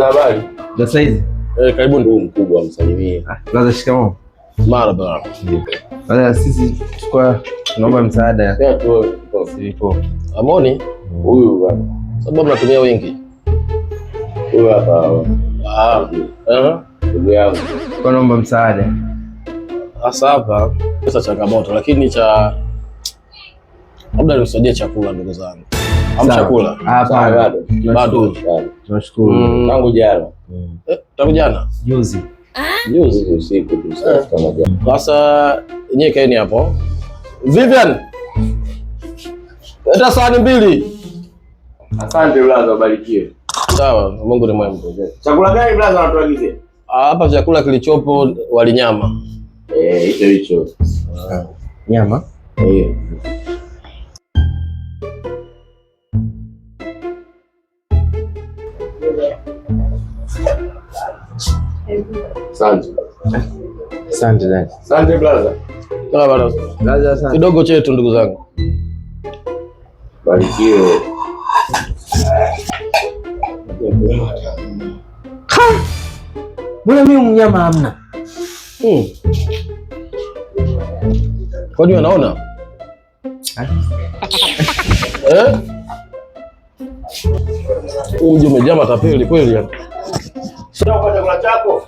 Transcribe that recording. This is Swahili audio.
Brother, habari? Za saizi? Eh, karibuni. Huyu mkubwa msalimie. Brother, shikamoo. Marhaba. Brother, sisi tulikuwa tunaomba msaada. Sasa tu Silipo. Amoni, huyu bwana. sababu mnatumia wingi. Huyu hapa. Ah, eh. Ndugu yangu. Tulikuwa naomba msaada. Sasa hapa pesa changamoto, lakini cha labda niusaidie chakula ndugu zangu. Am Sawa. chakula. Hapana. Bado. Bado. Bado. Tunashukuru. Tangu jana. Eh, tangu jana. Juzi. Juzi. Usiku tu sasa kama jana. Sasa nyie kaeni hapo. Vivian. Leta sahani mbili. Asante brother, ubarikiwe. Sawa, Mungu ni mwema. Chakula gani brother unatuagizia? Ah, hapa chakula kilichopo wali nyama. Eh, hicho hicho. Nyama. Eh. Asante. Asante dad. Asante brother. Sawa bana. Brother, asante. Kidogo chetu ndugu zangu. Barikiwe. Mbona mimi mnyama hamna? Kwani wanaona? Eh? Huu mji umejaa matapeli kweli yani. Sio kwa chakula chako.